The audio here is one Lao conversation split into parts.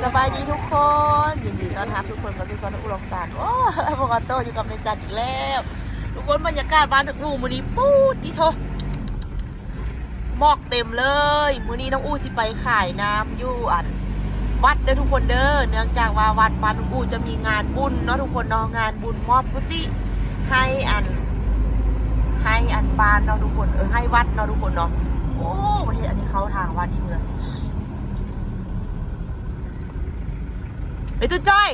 ສະບາຍດີທຸກຄົນ ຍິນດີຕ້ອນຮັບທຸກຄົນເຂົ້າສູ່ຊ່ອງນ້ອງອູຫຼອງສານ. ໂອ້ ພວກອາໂຕ້ຢູ່ກັບແມ່ຈັນອີກແລ້ວ ທຸກຄົນ. ບັນຍາກາດບ້ານນ້ອງອູມື້ນີ້ ປູດຕິໂທ ໝອກເຕັມເລີຍ. ມື້ນີ້ນ້ອງອູຊິໄປຂາຍນ້ຳຢູ່ອັນວັດເດີທຸກຄົນເດີ ເນື່ອງຈາກວ່າວັດບ້ານນ້ອງອູຈະມີງານບຸນເນາະທຸກຄົນເນາະ ງານບຸນມອບກຸຕິໃຫ້ອັນ ໃຫ້ອັນບ້ານເນາະທຸກຄົນ ເອີ ໃຫ້ວັດເນາະທຸກຄົນເນາະ. ໂອ້ ປະເທດອັນນີ້ເຂົ້າທາງວັດອີກເລີຍ. ໄປຕູ້ຈ້ອຍ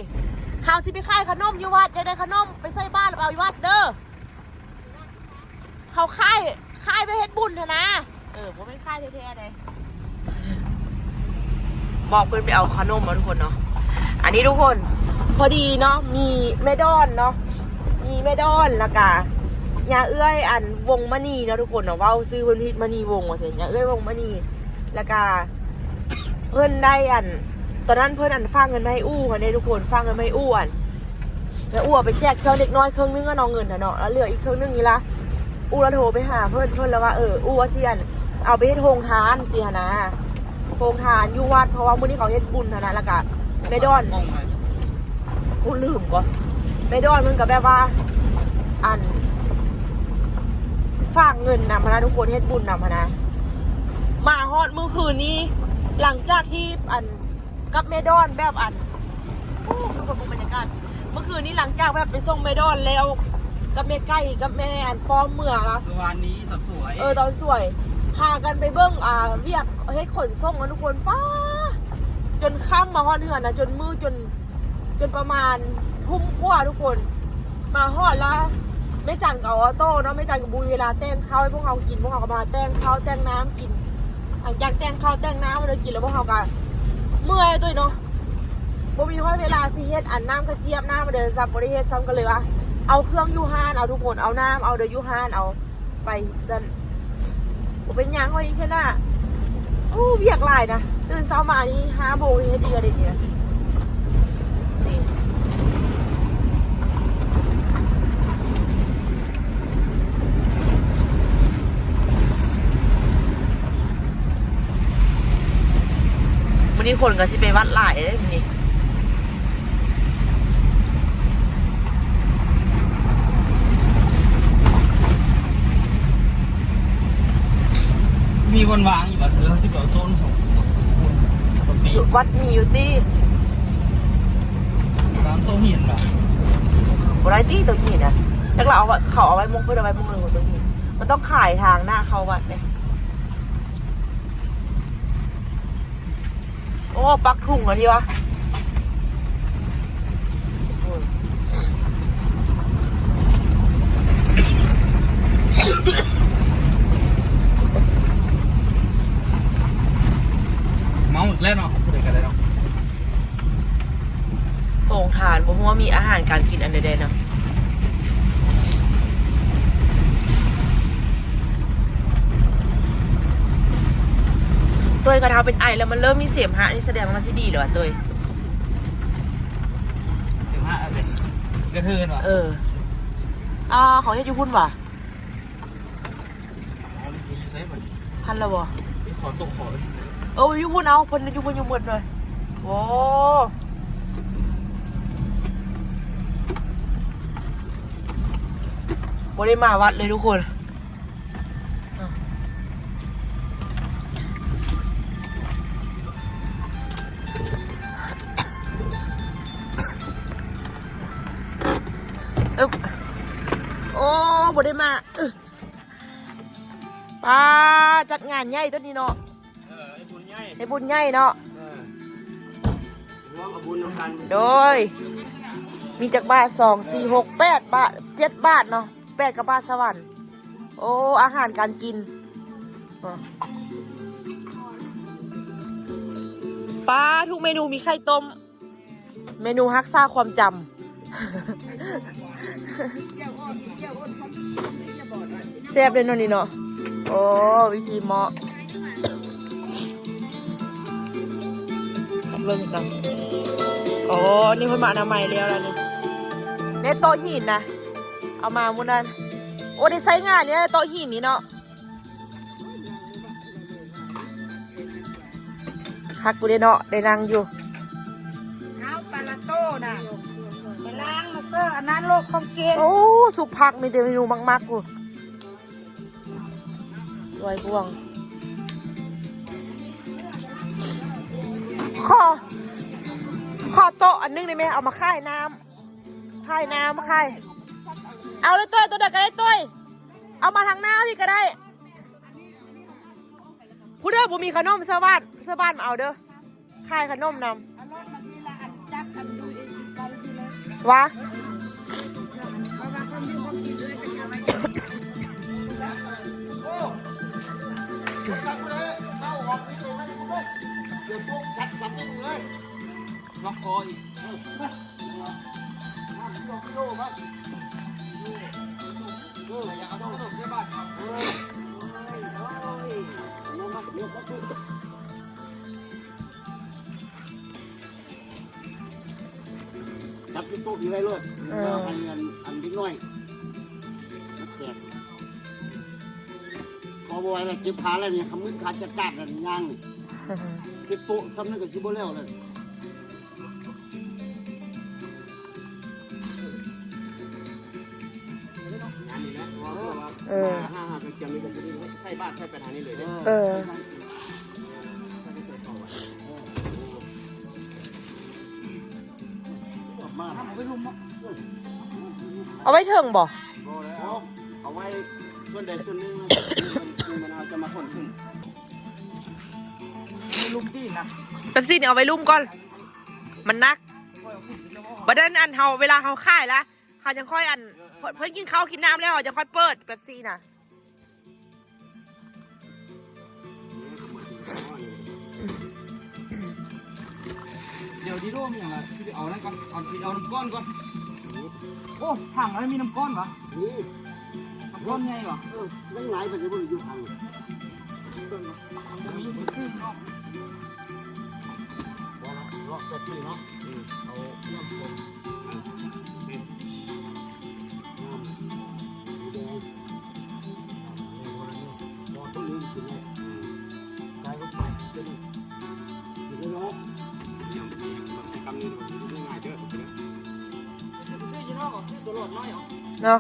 ເຮົາຊິໄປຂາຍຂະໜົມຢູ່ວັດ ຢາກໄດ້ຂະໜົມໄປໃສ່ບາດແລ້ວເອົາຢູ່ວັດເດີ. ເຮົາຂາຍ ຂາຍໄປເຮັດບຸນຫັ້ນນະ ເອີ ບໍ່ແມ່ນຂາຍແທ້ໆໃດ. ບອກເພິ່ນໄປເອົາຂະໜົມເນາະທຸກຄົນເນາະ. ອັນນີ້ທຸກຄົນ ພໍດີເນາະ ມີແມ່ດອນເນາະ ມີແມ່ດອນ ແລ້ວກະຍ່າເອື້ອຍອັນ ວົງມະນີເນາະທຸກຄົນເນາະ ເວົ້າຊື່ເພິ່ນຜິດ ມະນີວົງວ່າຊັ້ນ ຍ່າເອື້ອຍວົງມະນີ ແລ້ວກະ ເພິ່ນໄດ້ອັນ ຕອນນັ້ນເພິ່ນອັນຝາກເງິນມາໃຫ້ອູ່ຫັ້ນເດ້ທຸກຄົນ ຝາກເງິນມາໃຫ້ອູ່ ອັນ ແລ້ວອູ່ເອົາໄປແຈກເຄື່ອງເດັກນ້ອຍເຄິ່ງໜຶ່ງ ເອົາເງິນຫັ້ນເນາະ ແລ້ວເຫຼືອອີກເຄິ່ງໜຶ່ງນີ້ລະ ອູ່ລະໂທໄປຫາເພິ່ນ ເພິ່ນລະວ່າ ເອີ ອູ່ວ່າຊິອັນ ເອົາໄປເຮັດໂຮງທານຊີ້ຫັ້ນນະ ໂຮງທານຢູ່ວັດ ເພາະວ່າມື້ນີ້ເຂົາເຮັດບຸນຫັ້ນນະ ແລ້ວກະແມ່ດອນ ກູລືມກ່ອນ ແມ່ດອນເພິ່ນກໍແບບວ່າ ອັນ ຝາກເງິນນຳຫັ້ນນະທຸກຄົນ ເຮັດບຸນນຳຫັ້ນນະ. ມາຮອດມື້ຄືນນີ້ ຫຼັງຈາກທີ່ອັນ ກັບແມ່ດອນແບບອັນ ໂອ້ ທຸກຄົນເບິ່ງບັນຍາກາດ ເມື່ອຄືນນີ້ຫຼັງຈາກແບບໄປສົ່ງແມ່ດອນແລ້ວ ກັບແມ່ໄກ່ ກັບແມ່ອັນປ້ອມເມືອລະ ເມື່ອວານນີ້ຕອນສວຍ ເອີ ຕອນສວຍ ພາກັນໄປເບິ່ງ ອ່າ ວຽກເຮັດຂົນສົ່ງນະທຸກຄົນ ປ້າ ຈົນຄ່ຳມາຮອດເຮືອນນະ ຈົນມື້ ຈົນ ຈົນປະມານທຸ່ມກວ່າທຸກຄົນ ມາຮອດລະ ແມ່ຈັນກໍເອົາອອໂຕ້ເນາະ ແມ່ຈັນກໍບໍ່ມີເວລາແຕ່ງເຂົ້າໃຫ້ພວກເຮົາກິນ ພວກເຮົາກໍມາແຕ່ງເຂົ້າແຕ່ງນ້ຳກິນ ຫຼັງຈາກແຕ່ງເຂົ້າແຕ່ງນ້ຳມາໄດ້ກິນແລ້ວ ພວກເຮົາກໍເມື່ອຍຕົວເນາະ ບໍ່ມີຮອດເວລາຊິເຮັດອັນນ້ຳກະຈຽບ ນ້ຳມາເດີ ຊ້ຳບໍ່ໄດ້ເຮັດຊ້ຳ ກໍເລີຍວ່າເອົາເຄື່ອງຢູ່ຮ້ານເອົາທຸກຄົນ ເອົານ້ຳເອົາເດີ ຢູ່ຮ້ານເອົາ ໄປຊັ້ນ ບໍ່ເປັນຫຍັງ ຂ້ອຍເຮັດໜ້າ ໂອ້ ວຽກຫຼາຍນະ ຕື່ນເຊົ້າມານີ້ຫ້າໂມງນີ້ເຮັດອີກແລ້ວເດນີ້ນະ ນີ້ ມື້ນີ້ຄົນກໍຊິໄປວັດຫຼາຍເດ້ມື້ນີ້. ມີບ່ອນວາງຢູ່ບັດ ເອີ ເຮົາຊິໄປເອົາໂຕນຂອງ ຢູ່ວັດມີຢູ່ຕິ ວາງໂຕະຫີນຫວາ ບໍ່ໄດ້ຕິໂຕະຫີນນະ ຈັກລະເອົາໄວ້ ເຂົາເອົາໄວ້ໝ່ອງເພິ່ນ ເອົາໄວ້ໝ່ອງໜຶ່ງໂຕະຫີນ ມັນຕ້ອງຂາຍທາງໜ້າເຂົ້າວັດເດ້. ໂອ້ ປັກທຸງອັນນີ້ວະ ເມົາອີກແລ້ວເນາະ ຜູ້ໃດກໍໄດ້ເນາະ. ໂຮງທານ ບໍ່ຮູ້ວ່າມີອາຫານການກິນອັນໃດແດ່ເນາະ. ໂຕຍ ຄັນເຮົາເປັນໄອແລ້ວມັນເລີ່ມມີເສມຫະ ນີ້ສະແດງວ່າມັນຊິດີແລ້ວຫວາໂຕຍ. ເສມຫະອັນເປັນກະເທີນຫວາ? ເອີ ອ່າ ເຂົາເຮັດຢູ່ພຸ້ນຫວາ? ອໍ ມັນຊິຢູ່ໃສບັດນີ້? ຫັ້ນລະບໍ່? ໄປຂໍໂຕະຂໍ ເອີ ຢູ່ພຸ້ນເອົາ ເພິ່ນຢູ່ພຸ້ນຢູ່ໝົດເລີຍ. ໂອ້ ບໍ່ໄດ້ມາວັດເລີຍທຸກຄົນ. ອຶບ ໂອ້ ບໍ່ໄດ້ມາ ອຶ ປ້າ ຈັດງານໃຫຍ່ຕົວນີ້ເນາະ. ເອີ ເຮັດບຸນໃຫຍ່ ເຮັດບຸນໃຫຍ່ເນາະ. ເອີ ຮ່ວມເອົາບຸນນຳກັນ. ໂດຍ ມີຈັກບາດ? ສອງ ສີ່ ຫົກ ແປດບາດ ເຈັດບາດເນາະ ແປດກັບບາດສະຫວັນ. ໂອ້ ອາຫານການກິນ ປ້າ ທຸກເມນູມີໄຂ່ຕົ້ມ. ເມນູຮັກສາຄວາມຈຳ ແຊບເດ້ເນາະນີ້ເນາະ. ໂອ້ ວິທີເໝາະ ເບິ່ງກັນ. ໂອ້ ນີ້ເພິ່ນມາອະນາໄມແລ້ວລະນີ້ ໃນໂຕະຫີນນະ ເອົາມາມື້ນັ້ນ. ໂອ້ ໄດ້ໃຊ້ງານຢູ່ໃນໂຕະຫີນນີ້ເນາະ. ຄັກຢູ່ເດ້ເນາະ ໄດ້ນັ່ງຢູ່. ນັ້ນໂລກຂອງເກມ. ໂອ້ ສຸກຜັກ ມີແຕ່ເມນູມັກໆ ພຸ້ນ. ລອຍບ່ວງ. ຂໍ ຂໍໂຕະອັນໜຶ່ງໄດ້ແມ? ເອົາມາຂາຍນ້ຳ ຂາຍນ້ຳ ມາຂາຍ. ເອົາເລີຍ ໂຕະ ໂຕະໃດກໍໄດ້ ໂຕະ. ເອົາມາທາງໜ້າພີ້ກໍໄດ້. ຜູ້ໃດບໍ່ມີຂະໜົມ ຊາວບ້ານ ຊາວບ້ານມາເອົາເດີ້. ຂາຍຂະໜົມນຳ. ເອົາລົດມາທີລະອັນ ຈັບອັນ ດູອີກ ເອົາທີລະ ຫວາ. ເອົາວ່າຄົນຢູ່ບໍ່ກິນເລີຍ ກໍຈະເອົາໄວ້ ລັອກຄໍອີກ. ເອີ ເອີ ຢ່າເອົາຂະໜົມໃສ່ບາດເຂົາ. ເອີ ໂອ້ຍ ໂອ້ຍ ມາ ມາ ມາ. ຈັບຢູ່ໂຕະນີ້ໄວ້ໂລດ. ເອີ ອັນ ອັນເດັກນ້ອຍ ມັນແຕກ. ພໍບໍ່ໄຫວແລ້ວ ເຈັບຂາແລ້ວນີ້ ຂະມືຂາຈັດໆ ແລ້ວຍ່າງນີ້. ເຈັບໂຕະສ່ຳນັ້ນກໍຊິບໍ່ແລ້ວແລ້ວ. ງານນີ້ແຫຼະ ເພາະວ່າ ເອີ ມາຫາ ຫາໄປກຽມນີ້ກໍຊິໄດ້ໃສ່ບາດໃສ່ໄປທາງນີ້ເລີຍເດ້. ເອີ ເອີ ເອົາໄວ້ເທິງບໍ່? ບໍ່ແລ້ວ ເອົາໄວ້ສ່ວນໃດສ່ວນໜຶ່ງ ມັນເອົາຈະມາຂົນຂຶ້ນ. ເປັບຊີນີ້ເອົາໄວ້ລຸ່ມກ່ອນ ມັນໜັກ. ບັດນັ້ນອັນເຮົາ ເວລາເຮົາຂາຍລະ ເຮົາຈັ່ງຄ່ອຍອັນ ເພິ່ນ ເພິ່ນກິນເຂົ້າກິນນ້ຳແລ້ວ ເຮົາຈັ່ງຄ່ອຍເປີດເປັບຊີນະ. ດຽວດີໂດມີຫຍັງລະ ຊິໄປເອົານັ້ນກ່ອນ ເອົາ ຊິເອົານ້ຳກ້ອນກ່ອນ. ໂອ້ ຖັງນັ້ນມີນ້ຳກ້ອນຫວາ? ມີ ນ້ຳກ້ອນໃຫຍ່ຫວາ? ເອີ ມັນຫຼາຍປານໃດບໍ່ ຢູ່ຖັງ ມີຊື່ເນາະ. ບໍ່ລະ ເນາະ ແປັບຊີເນາະ. ອືມ ເອົານ້ຳສົ້ມ ອືມ ນ້ຳສີແດງ ບໍ່ຕ້ອງລືມກິນເລີຍ. ອືມ ໃສ່ລົງໄປ ກິນເລີຍເນາະ. ຍຳ ຍຳ ໃຊ້ຄຳນີ້ ມັນງ່າຍເດີ ກິນເລີຍ. ຊື້ຢູ່ນອກ ຊື້ຕົວຫຼອດນ້ອຍເອົາ ເນາະ.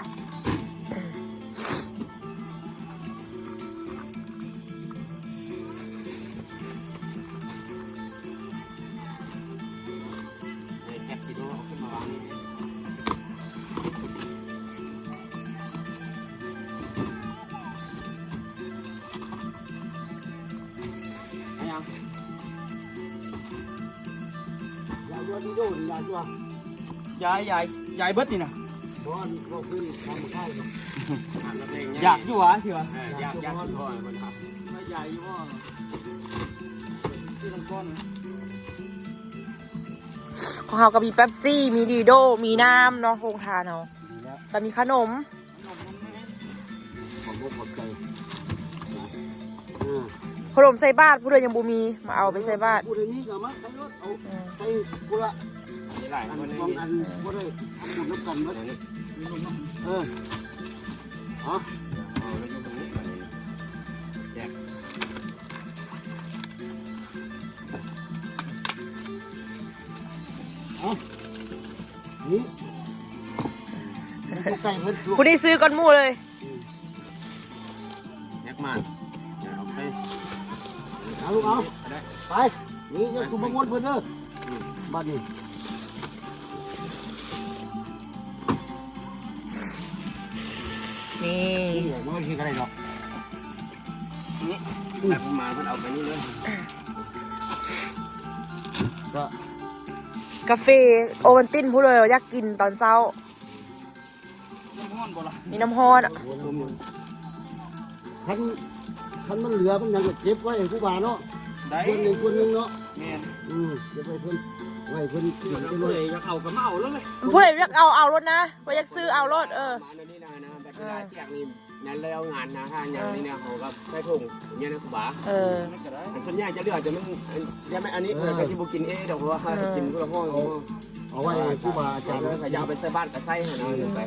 ຍາຍ ຍາຍ ຍາຍເບິດນີ້ນະ. ບໍ່ ອັນເຂົາຂຶ້ນທຳເຂົ້າຢູ່. ຢາກຢູ່ຫວາ ຖືວ່າ ເອີ ຢາກ ຢາກກິນພໍເພິ່ນຄັບ. ຢາກຢູ່ບໍ່? ຊື້ນ້ຳກ້ອນ. ຂອງເຮົາກໍມີເປັບຊີ ມີດີໂດ ມີນ້ຳເນາະ ໂຮງທານເຮົາ ດີແລ້ວ ກໍມີຂະໜົມ. ຂອບອົກຂອບໃຈ. ເອີ ຂະໜົມໃສ່ບາດ ຜູ້ໃດຍັງບໍ່ມີ ມາເອົາໄປໃສ່ບາດ. ຜູ້ໃດມີກໍມາໃສ່ລົດ ເອົາ ອືມ ໃສ່ຜູ້ລະ ມີຫຼາຍຄົນ ອັນ ອັນ ບໍ່ໄດ້ທຳບຸນນຳກັນເບິດ. ເອີ ເອົາ ເອົາໄປຢູ່ຕົງນີ້ ແຈກ. ເອົາ ນີ້ ໃກ້ເພິ່ນ ຜູ້ນີ້ຊື້ກ່ອນໝູ່ເລີຍ. ອືມ ແຍກມາ ເອົາໄປ ເອົາລູກເອົາ ໄປ ນີ້ ຢ່າສູ່ມາມ່ວນເພິ່ນເດີ. ອືມ ບາດນີ້ ນີ້ ນີ້ ມັນກໍຊິກໍໄດ້ດອກ. ນີ້ ອືມ ແລ້ວມາເພິ່ນເອົາໄປນີ້ເລີຍ. ກໍ ກາເຟໂອວັນຕິນ ຜູ້ໃດຢາກກິນຕອນເຊົ້າ. ນ້ຳຮ້ອນບໍ່ລະ? ມີນ້ຳຮ້ອນອະ. ຄັນ ຄັນມັນເຫຼືອມັນຫຍັງກໍເກັບໄວ້ໃຫ້ຄູບາເນາະ. ໄດ້ ສ່ວນໜຶ່ງ ສ່ວນໜຶ່ງເນາະ. ແມ່ນ ອືມ ເກັບໄວ້ເພິ່ນ ໄວ້ເພິ່ນກິນ. ຜູ້ໃດຢາກເອົາກໍມາເອົາໂລດເລີຍ. ຜູ້ໃດຢາກເອົາ ເອົາໂລດນະ ບໍ່ຢາກຊື້ເອົາໂລດ. ເອີ ມາແນວນີ້ນະ ນະ ແບບເວລາແຈກນີ້ ແມ່ນແລ້ວງານນະ ຫາຫຍັງນີ້ນະ ເຮົາກໍໃສ່ຖົງນີ້ນະຄູບາ. ເອີ ອັນສ່ວນໃຫຍ່ຈະເຫຼືອຈະມັນ ອັນ ຢ່າແມ່ນອັນນີ້ ເອີ ກໍຊິບໍ່ກິນເອງດອກ ເພາະວ່າ ເອີ ກິນຜູ້ລະຫ້ອງ. ເອົາໄວ້ໃຫ້ຄູບາອາຈານ ເອີ ກໍຢ່າເອົາໄປໃສ່ບາດກໍໃສ່ຫັ້ນນະ. ອືມ ໄປ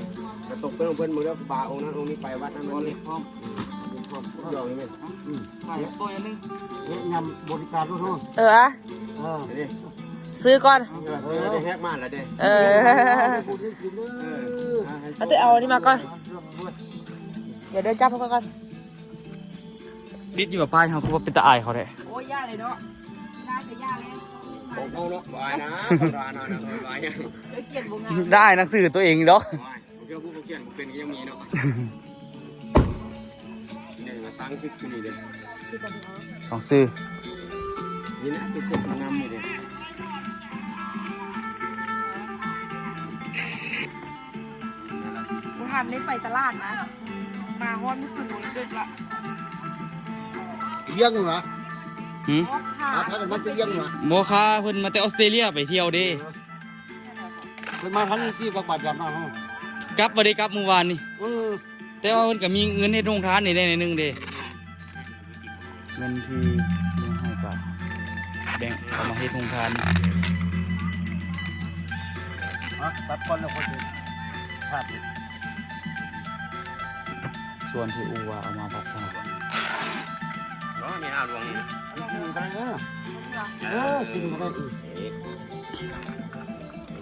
ກໍຕົກເປັນຂອງເພິ່ນໝົດເດີ ຄູບາອົງນັ້ນອົງນີ້ໄປວັດນັ້ນວັດນີ້ ພ້ອມ ພ້ອມ ອືມ ໃຫ້ໂຕຍອັນໜຶ່ງ ແນະນຳບໍລິການໂລດເນາະ. ເອີ ອະ ເອີ ນີ້ ຊື້ກ່ອນ ເອີ ໄດ້ແຮກມາແລ້ວເດ້ ເອີ ເອົາແຕ່ເອົາອັນນີ້ມາກ່ອນ ດຽວເດີ ຈັບໃຫ້ຂ້ອຍກ່ອນ ຕິດຢູ່ກັບປ້າຍເຮົາ ຄືວ່າເປັນຕາອາຍເຂົາແທ້ ໂອ້ຍ ຢ່າເລີຍເນາະ ໄດ້ກໍຢ່າເລີຍ ຂອງເຮົາເນາະ ບໍ່ອາຍນະ ບໍ່ອາຍນະ ບໍ່ອາຍນະ ໄດ້ຂຽນບໍ່ງາມ ໄດ້ໜັງສືຕົວເອງດອກ ບໍ່ເປັນ ບໍ່ເປັນ ບໍ່ເປັນກໍຍັງມີເນາະ ນີ້ມາຕັ້ງຕິດຢູ່ນີ້ເດ້ ຂອງຊື່ ນີ້ນະ ຕິດເສດງາມນີ້ເດ້ ບໍ່ທັນໄດ້ໄປຕະຫຼາດນະ ມາຮອດມື້ຄືນນີ້ດຶກລະ ລ້ຽງນະ ຫືມ ພາກັນມາລ້ຽງນະ ບໍ່ຄ່າ ເພິ່ນມາແຕ່ອອສເຕຣເລຍ ໄປທ່ຽວເດ້. ເອີ ເພິ່ນມາທັນທີ່ກັບບາດຢາມເຮົາ ກັບບໍ່ໄດ້ກັບມື້ວານນີ້ ເອີ ແຕ່ວ່າເພິ່ນກໍມີເງິນເຮັດໂຮງທານນີ້ແດ່ໜ້ອຍໜຶ່ງເດ້ ເງິນທີ່ເຮົາໃຫ້ກໍແບ່ງເອົາມາເຮັດໂຮງທານ ຮະ ຕັດກ່ອນແລ້ວຄ່ອຍຊິພາດອີກ ສ່ວນທີ່ອູ່ວ່າເອົາມາພັດທະນາ ເນາະ ນີ້ຫ້າດວງນີ້ ກິນໄດ້ເດີ ເອີ ກິນໄດ້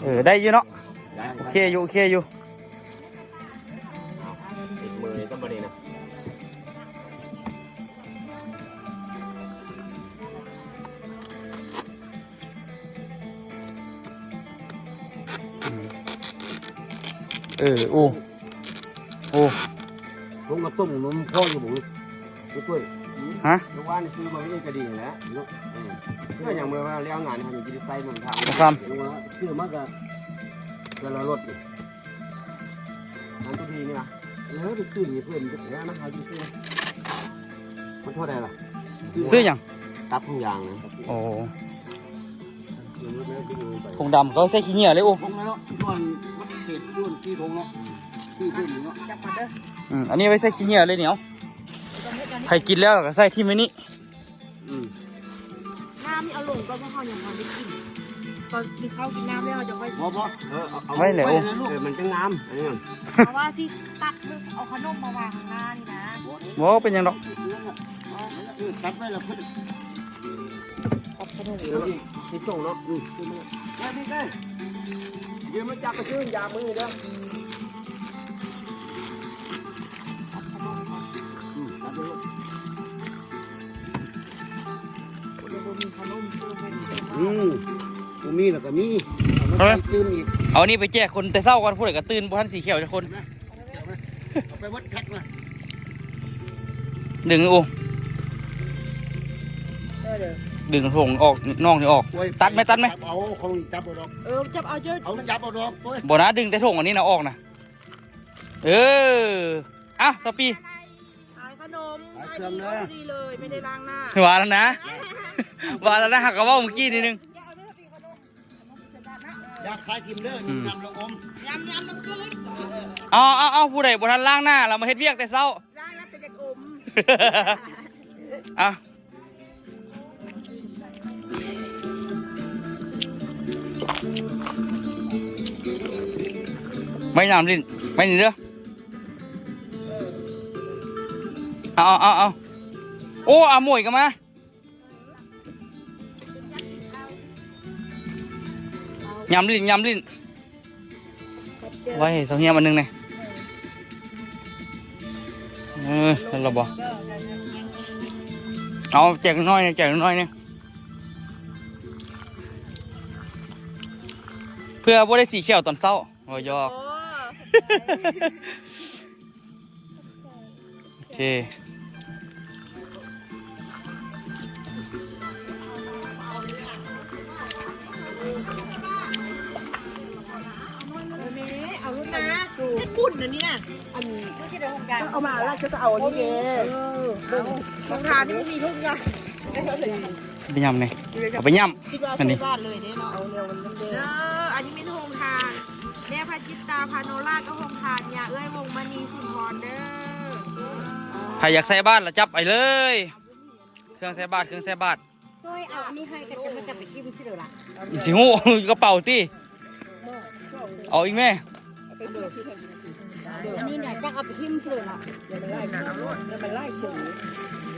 ເອີ ໄດ້ຢູ່ເນາະ ໄດ້ ໂອເຄຢູ່ ໂອເຄຢູ່ ເອົາ ຕິດມືນີ້ຊະບັດນີ້ນະ. ເອີ ໂອ້ ໂອ້ ລົງມາຕົ້ມນມພໍຢູ່ບໍ່ ໄປເປີດ ຮະ ເມື່ອວານຊື້ມາເອງກໍດີແຫຼະເນາະ ເອີ ກໍຍັງເມື່ອວ່າແລ້ວງານເຮົານີ້ຊິໄດ້ໃຊ້ນຳທາງ ບໍ່ຄຳ ຊື້ມາກໍແຕ່ລະລົດນີ້ ອັນຕົວນີ້ນີ້ຫວາ ເອີ ໄປຊື້ນີ້ເພິ່ນ ແລ້ວນະ ເຮົາຊິຊື້ ມັນເທົ່າໃດລະ ຊື້ຫຍັງ ຕັບທຸງຢາງນະ ໂອ້ ຖົງດຳ ເຂົາໃສ່ຂີ້ເຫຍື້ອເລີຍ ໂອ້ ຖົງເນາະ ກ່ອນມັນເສດຢູ່ສີ່ຖົງເນາະ ຊື້ເພີ່ມເນາະ ຈັບມາເດີ ອືມ ອັນນີ້ໄວ້ໃສ່ຂີ້ເຫຍື້ອເລີຍນີ້ ເອົາ ໃຜກິນແລ້ວກໍໃສ່ຖິ້ມໄວ້ນີ້ ອືມ ນ້ຳນີ້ເອົາລົງກ່ອນ ເພາະເຮົາຍັງບໍ່ໄດ້ກິນ ຕອນກິນເຂົ້າກິນນ້ຳແລ້ວເຮົາຈະຄ່ອຍ ບໍ່ ບໍ່ ເອີ ເອົາ ເອົາໄວ້ແລ້ວ ໄວ້ແລ້ວລູກ ເອີ ມັນຈະງາມ ອັນນີ້ ເພາະວ່າຊິຕັດ ເອົາຂະໜົມມາວາງຂ້າງໜ້ານີ້ນະ ບໍ່ເປັນຫຍັງດອກ ຕັດໄວ້ແລ້ວເພິ່ນ ຕັດຂະໜົມ ເອີ ຊິສົ່ງເນາະ ອືມ ໄດ້ ໄດ້ ຢືມມາຈັບໄປຊື້ຢາມື້ນີ້ເດີ ຕັດຂະໜົມ ອືມ ຕັດໄວ້ໂລດ. ອືມ ບໍ່ມີແລ້ວກໍມີ ເອົາມາໃສ່ຕື່ມອີກ ເອົານີ້ໄປແຈກຄົນແຕ່ເຊົ້າກ່ອນ ຜູ້ໃດກໍຕື່ນ ບໍ່ທັນສີຂຽວຈັກຄົນ ເອົາໄປໝົດແພັກນະ ດຶງ ໂອ້ ເອີ ດຶງຖົງອອກ ນອກນີ້ອອກ ໂອ້ຍ ຕັດໄໝ ຕັດໄໝ ຈັບເອົາ ຂອງຈັບເອົາດອກ ເອີ ຈັບເອົາເດີ້ ເອົາ ຈັບເອົາດອກ ໂອ້ຍ ບໍ່ນະ ດຶງແຕ່ຖົງອັນນີ້ນະອອກນະ ເອີ ອ່ະ ຊາວປີ ຂາຍຂະໜົມ ຂາຍເຄື່ອງເດີ ຂາຍດີເລີຍ ບໍ່ໄດ້ລ້າງໜ້າ ວ່າແລ້ວນະ ວ່າແລ້ວນະ ຫາກະເວົ້າມື້ກີ້ນິດໜຶ່ງ ຢ່າຂາຍຖິ້ມເດີ ອືມ ຍຳລະອົມ ຍຳ ຍຳລະອົມ ເອົາ ເອົາ ເອົາ ຜູ້ໃດບໍ່ທັນລ້າງໜ້າ ລະມາເຮັດວຽກແຕ່ເຊົ້າ ລ້າງໜ້າແຕ່ຢາກອົມ ອ່ະ ໄວ້ຍາມຫຼິ້ນ ໄວ້ນີ້ເດີ ເອົາ ເອົາ ເອົາ ເອົາ ໂອ້ ອາໝວຍກໍມາ ຍາມຫຼິ້ນ ຍາມຫຼິ້ນ ໄວ້ໃຫ້ສາວຮຽມອັນໜຶ່ງແດ່ ເອີ ນັ້ນລະບໍ່ ເອົາແຈກນ້ອຍໆ ແຈກນ້ອຍໆ ເພື່ອບໍ່ໄດ້ສີຂຽວຕອນເຊົ້າ ເວົ້າຢອກ ໂອ້ ໂອເຄ ເອົາລົງມາ ເຮັດບຸນອັນນີ້ນະ ອັນນີ້ ເອົາມາແລ້ວຈະເອົາອັນນີ້ເດ້ ເອີ ເບິ່ງ ຂອງທານນີ້ບໍ່ມີທຸກຢ່າງ ໄປຍຳນີ້ ເອົາໄປຍຳ ຄິດວ່າ ອັນນີ້ ໃສ່ບາດເລີຍເດ້ເນາະ ເອົາແນວມັນເດ້ ເອີ ອັນນີ້ແມ່ນໂຮງທານ ແມ່ພະຈິດຕາ ພະໂນລາດ ກໍໂຮງທານ ຍາເອື້ອຍ ວົງມະນີ ສຸນທອນເດີ ໃຜຢາກໃສ່ບາດລະຈັບໄປເລີຍ ເຄື່ອງໃສ່ບາດ ເຄື່ອງໃສ່ບາດ ໂອ້ຍ ເອົາອັນນີ້ໃຫ້ ກໍຈະມາຈັບໄປຖິ້ມຊິເດີລະ ຊິຮູ້ ຢູ່ກະເປົາຕິ ເອົາອີກແມ້ ອັນນີ້ນະ ຈັກເອົາໄປຖິ້ມຊິເດີລະ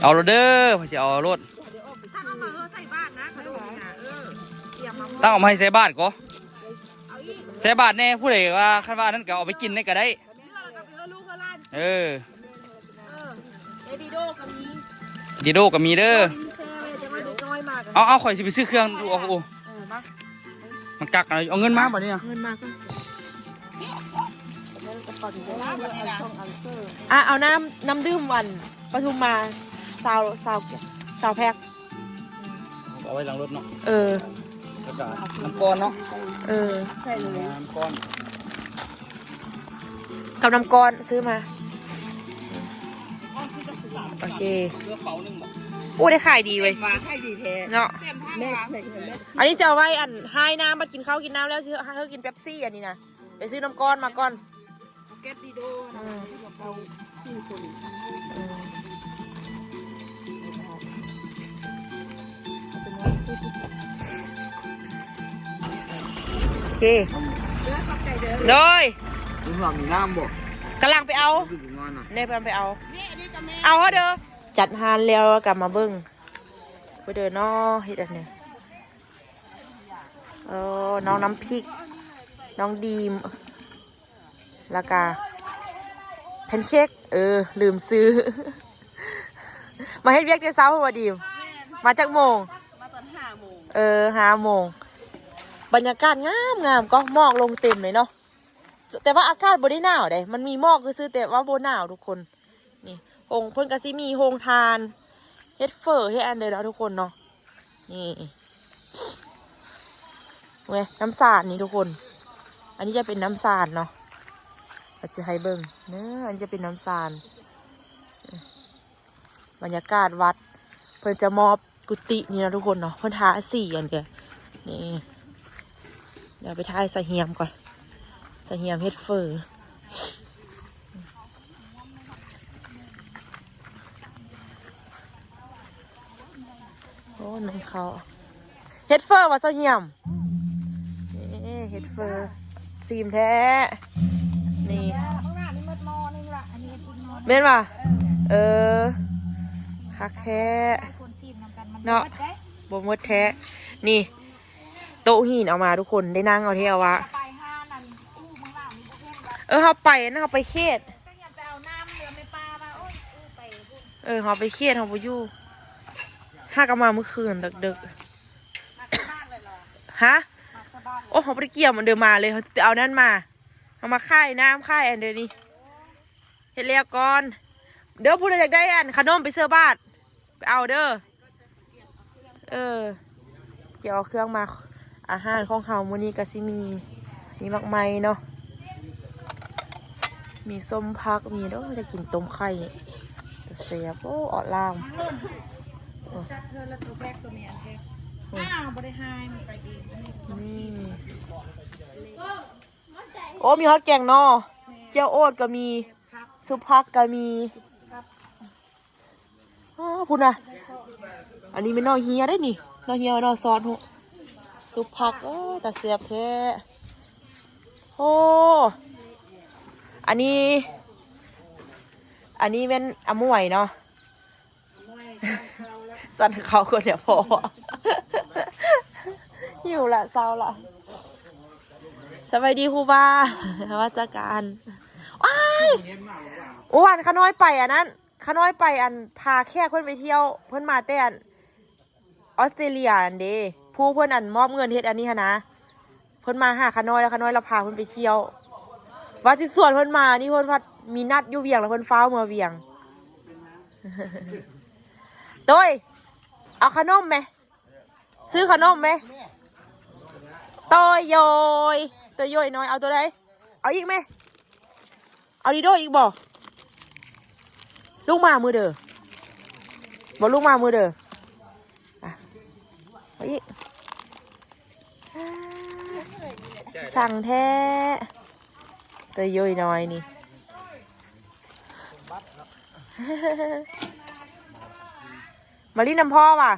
ເອົາໂລດເດີ ໃຜຊິເອົາ ເອົາໂລດ ໃສ່ບາດນະ ຂະໜົມນີ້ນະ ເອີ ຕຽມ ຕັ້ງເອົາມາໃຫ້ໃສ່ບາດກໍ ໃສ່ບາດແດ່. ຜູ້ໃດວ່າ ຄັນວ່າອັນນັ້ນກໍເອົາໄປກິນໄດ້ກໍໄດ້. ເອີ ເອີ ເດດີໂດກໍມີ ດີໂດກໍມີເດີ. ເອົາ ເອົາ ຂ້ອຍຊິໄປຊື້ເຄື່ອງ. ໂອ້ ເອີ ມາ ມັນກັກ ເອົາເງິນມາບັດນີ້ນະ. ເງິນມາກ່ອນ. ອ່ະ ເອົານ້ຳ ນ້ຳດື່ມອັນປະທຸມມາ ຊາວ ຊາວ ຊາວແພັກ. ເອົາໄວ້ຫຼັງລົດເນາະ. ເອີ ແລ້ວກໍນ້ຳກ້ອນເນາະ. ເອີ ໃສ່ເລີຍ ນ້ຳກ້ອນ ກັບນ້ຳກ້ອນຊື້ມາ. ໂອເຄ ໂອ້ ໄດ້ຂາຍດີເວີຍ ວ່າຂາຍດີແທ້ເນາະ. ແມ່ນ ອັນນີ້ຊິເອົາໄວ້ອັນ ຫາຍນ້ຳ ບັດກິນເຂົ້າກິນນ້ຳແລ້ວ ຊິເອົາ ຫາ ເຮົາກິນເປັບຊີ ອັນນີ້ນະ. ໄປຊື້ນ້ຳກ້ອນມາກ່ອນ. ເກັບດີໂດນະ ອືມ ເອົາ ອືມ ໂອເຄ ເດີ ຂອບໃຈເດີ. ໂດຍ ມີນ້ຳບໍ່? ກຳລັງໄປເອົາ ແນ່ ກຳລັງໄປເອົາ. ເອົາເດີ. ຈັດຮ້ານແລ້ວກໍມາເບິ່ງ ເດີເນາະ ເຮັດອັນນີ້. ເອີ ນ້ອງນ້ຳພິກ ນ້ອງດີມ ແລ້ວກະແພນເຄ້ກ. ເອີ ລືມຊື່ ມາເຮັດວຽກແຕ່ເຊົ້າບໍ່ດີມ? ແມ່ນ ມາຈັກໂມງ? ມາຕອນຫ້າໂມງ. ເອີ ຫ້າໂມງ. ບັນຍາກາດງາມໆ ກໍໝອກລົງເຕັມເລີຍເນາະ. ແຕ່ວ່າອາກາດບໍ່ໄດ້ໜາວເດ້ ມັນມີໝອກຊື່ໆ ແຕ່ວ່າບໍ່ໜາວທຸກຄົນ. ນີ້ ໂຮງ ເພິ່ນກໍຊິມີໂຮງທານ ເຮັດເຝີ ເຮັດອັນເດີເນາະທຸກຄົນເນາະ. ນີ້ ເວີຍ ນ້ຳສານນີ້ທຸກຄົນ ອັນນີ້ຈະເປັນນ້ຳສານເນາະ ກໍຊິໃຫ້ເບິ່ງເດີ. ອັນນີ້ຈະເປັນນ້ຳສານ ບັນຍາກາດວັດ ເພິ່ນຈະມອບ ກຸຕິນີ້ເນາະທຸກຄົນເນາະ ເພິ່ນທາສີອັນເດ ນີ້. ດຽວໄປຖ່າຍສະຫຽມກ່ອນ ສະຫຽມເຮັດເຝີ. ໂອ້ ໜຶ້ງເຂົ້າ ເຮັດເຝີວ່າສະຫຽມ. ເອີ ເຮັດເຝີ ຊີມແທ້ນີ້ ແມ່ນວ່າ ເອີ ຄັກແທ້ເນາະ ບໍ່ໝົດແທ້. ນີ້ ໂຕະຫີນເອົາມາທຸກຄົນ ໄດ້ນັ່ງເອົາແທ້ວ່າ. ເອີ ເຮົາໄປ ອັນນັ້ນ ເຮົາໄປເຂດ ເອີ ເຮົາໄປເຂດ ເຮົາບໍ່ຢູ່ ຫາກໍມາມື້ຄືນເດິກໆ. ຮະ? ໂອ້ ເຮົາບໍ່ໄດ້ກຽມອັນເດີມາເລີຍ ເຮົາເອົານັ້ນມາ ເຮົາມາຂາຍນ້ຳຂາຍອັນເດີນີ້. ເຮັດແລ້ວກ່ອນເດີ ຜູ້ໃດຢາກໄດ້ອັນຂະໜົມໄປເສີບາດ ໄປເອົາເດີ. ເອີ ຈະເອົາເຄື່ອງມາ ອາຫານຂອງເຮົາມື້ນີ້ກໍຊິມີ ມີໝາກໄມ້ເນາະ ມີສົ້ມຜັກ ມີ ໂອ້ ຢາກກິນຕົ້ມໄຂ່ ແຊບ. ໂອ້ ອອດລາມ ໂອ້ ບໍ່ໄດ້ຫາຍ ມັນໄປເອງ. ນີ້ ໂອ້ ມີຮອດແກງໜໍ່ ແຈ່ວໂອດກໍມີ ຊຸບຜັກກໍມີ. ອ້າ ພຸ້ນນະ ອັນນີ້ແມ່ນໜໍ່ເຮຍເດ້ນີ້ ໜໍ່ເຮຍ ໜໍ່ຊອດ ຊຸບຜັກ. ໂອ້ ຕາແຊບແທ້. ໂອ້ ອັນນີ້ ອັນນີ້ແມ່ນອາໝວຍເນາະ ສັນເຂົ້າກ່ອນແລ້ວພໍ ຫິວລະ ເຊົາລະ. ສະບາຍດີຄູບາ ນະມັດສະການ. ວ້າຍ ໂອ້ ອັນຂ້ານ້ອຍໄປອັນນັ້ນ ຂ້ານ້ອຍໄປອັນ ພາແຂກເພິ່ນໄປທ່ຽວ ເພິ່ນມາແຕ່ອັນ ອອສເຕຣເລຍຫັ້ນເດ ຜູ້ເພິ່ນອັນມອບເງິນເຮັດອັນນີ້ຫັ້ນນະ ເພິ່ນມາຫາຂ້ານ້ອຍ ແລ້ວຂ້ານ້ອຍລະພາເພິ່ນໄປທ່ຽວ ວ່າຊິຊວນເພິ່ນມານີ້ ເພິ່ນພັດມີນັດຢູ່ວຽງ ແລ້ວເພິ່ນຟ້າວເມືອວຽງ. ໂຕຍ ເອົາຂະໜົມແມ ຊື້ຂະໜົມແມ. ໂຕໂຢຍ ໂຕໂຢຍນ້ອຍ ເອົາໂຕໃດ? ເອົາອີກແມ ເອົາດີໂດອີກບໍ່? ລູກມາມື້ເດີ ບໍ່ ລູກມາມື້ເດີ. ອ່ະ ເອົາອີກ ຊ່າງແທ້ ໂຕໂຢຍນ້ອຍນີ້ ມາຫຼິ້ນນຳພໍ່ຫວາ?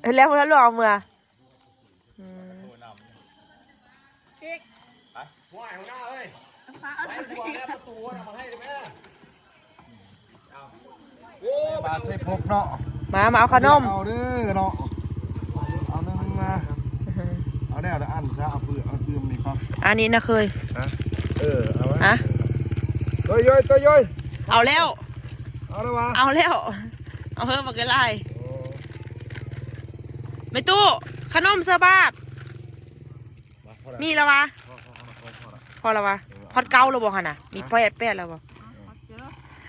ເອີ ແລ້ວພຸ້ນລະ ຫຼວງເອົາເມືອ. ອືມ ໂອ້ ບາດໃສ່ພົກເນາະ ມາ ມາເອົາຂະໜົມ ເອົາເດີເນາະ. ຊະ ເອົາເພື່ອ ເອົາເພື່ອມີຄວາມ ອັນນີ້ນະເຄີຍ ຮະ ເອີ ເອົາວະ ຮະ ໂຕໂຢຍ ໂຕໂຢຍ ເອົາແລ້ວ ເອົາແລ້ວວະ ເອົາແລ້ວ ເອົາເຮີ ບັກເອີຍຫຼາຍ ໂອ້ ແມ່ຕູ້ ຂະໜົມໃສ່ບາດ ມາ ພໍແລ້ວ ມີແລ້ວວະ ພໍ ພໍ ພໍ ພໍ ພໍແລ້ວວະ ເອີ ຮອດເກົ້າແລ້ວບໍ່ຫັ້ນນະ ມີ ຮະ ແປດ ແປດແລ້ວບໍ່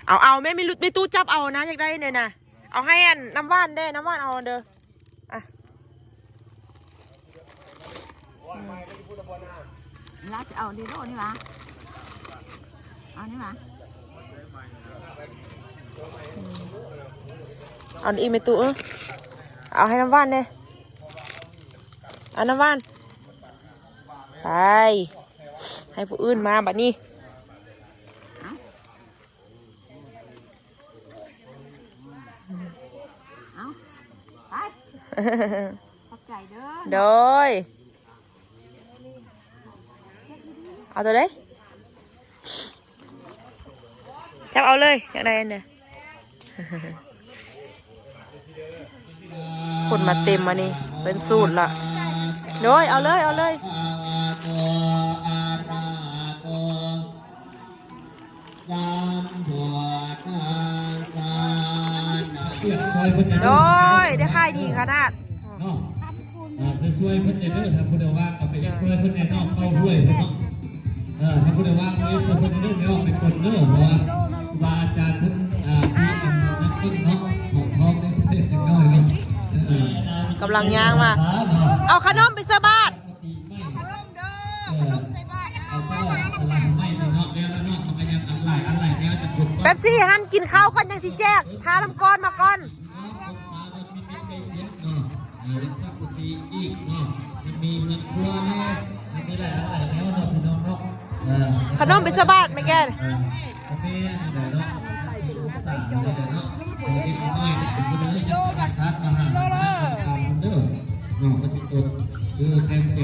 ເອີ ເອົາ ເອົາແມ່ ມີລຸດ ແມ່ຕູ້ຈັບເອົານະ ຢາກໄດ້ແດ່ນະ ເອົາໃຫ້ອັນນ້ຳຫວານແດ່ ນ້ຳຫວານເອົາເດີ ອ່ະ ລາວຈະເອົາດີໂດນີ້ຫວາ ເອົານີ້ຫວາ ອືມ ເອົາອີກແມ່ຕູ້ ເອີ ເອົາໃຫ້ນ້ຳຫວານແດ່ ເອົານ້ຳຫວານ ໄປ ໃຫ້ຜູ້ອື່ນມາບັດນີ້ ເອົາ ເອົາ ໄປ ຂອບໃຈເດີ ໂດຍ ເອົາໂຕໃດ ຈັບເອົາເລີຍ ຢາກໄດ້ອັນໃດ ຄົນມາເຕັມອັນນີ້ ເປັນສູດລະ ໂດຍ ເອົາເລີຍ ເອົາເລີຍ ໂດຍ ໄດ້ຂາຍດີຂະໜາດ ເນາະ ອ່າ ຊ່ວຍໆເພິ່ນແດ່ເດີ ຖ້າຜູ້ໃດວ່າງກໍໄປເຮັດຊ່ວຍເພິ່ນແດ່ເນາະ ເຂົ້າຫ້ວຍເພິ່ນເນາະ ເອີ ຖ້າຜູ້ໃດວ່າງກໍເຮັດຊ່ວຍເພິ່ນເດີ ໄປເອົາໄປກົນເດີ ເພາະວ່າຄູບາອາຈານເພິ່ນ ອ່າ ທີ່ອັນນັ້ນເພິ່ນເນາະ ຂອງທອງນີ້ເລັກນ້ອຍເນາະ ເອີ ກຳລັງຍ່າງມາ ເອົາຂະໜົມໄປໃສ່ບາດ ເປັບຊີຫັ້ນ ກິນເຂົ້າກ່ອນ ຍັງຊິແຈກ ທານ້ຳກ້ອນມາກ່ອນ ຂະໜົມໄປໃສ່ບາດ ແມ່ແກ່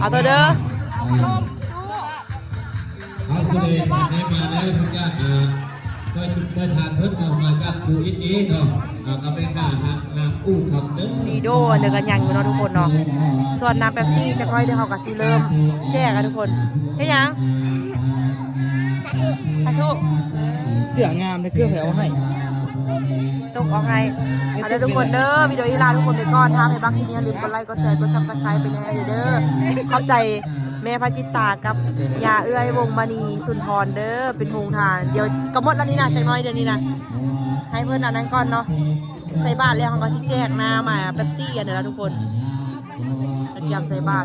ເອົາໂຕເດີ ເອົາຜູ້ໃດມາແລ້ວ ເພິ່ນກໍ ອ່າ ຊ່ວຍ ຊ່ວຍທານເພິ່ນເນາະ ມາຈາກພູອິດເອເນາະ ເອົາ ກໍໄປຫານາງ ນາງອູ່ຄຳເດີ ດີໂດ ອັນເດີກັນຍັງຢູ່ເນາະທຸກຄົນເນາະ ສ່ວນນ້ຳເປັບຊີຈັກໜ້ອຍດຽວເຮົາກໍຊິເລີ່ມແຈກແລ້ວທຸກຄົນ ເຮັດຫຍັງ? ສາທຸ ເສື້ອງາມເດີ ເກືອບໃຜເອົາໃຫ້ ຕົກເອົາໃຫ້ ເອົາເດີທຸກຄົນເດີ ວິດີໂອນີ້ລາທຸກຄົນໄປກ່ອນ ຖ້າໃຜມັກຄລິບນີ້ຢ່າລືມກົດໄລ ກົດແຊ ກົດ Subscribe ເປັນກຳລັງໃຈໃຫ້ເດີ ຂອບໃຈແມ່ພະຈິດຕາກັບຍ່າເອື້ອຍວົງມະນີສຸນທອນເດີ ເປັນໂຮງທານ ດຽວກໍໝົດແລ້ວນີ້ນະ ຈັກໜ້ອຍດຽວນີ້ນະ ໃຫ້ເພິ່ນອັນນັ້ນກ່ອນເນາະ ໃສ່ບາດແລ້ວເຮົາກໍຊິແຈກນ້ຳ ອ່າ ເປັບຊີອັນເດີລະທຸກຄົນ ກະກຽມໃສ່ບາດ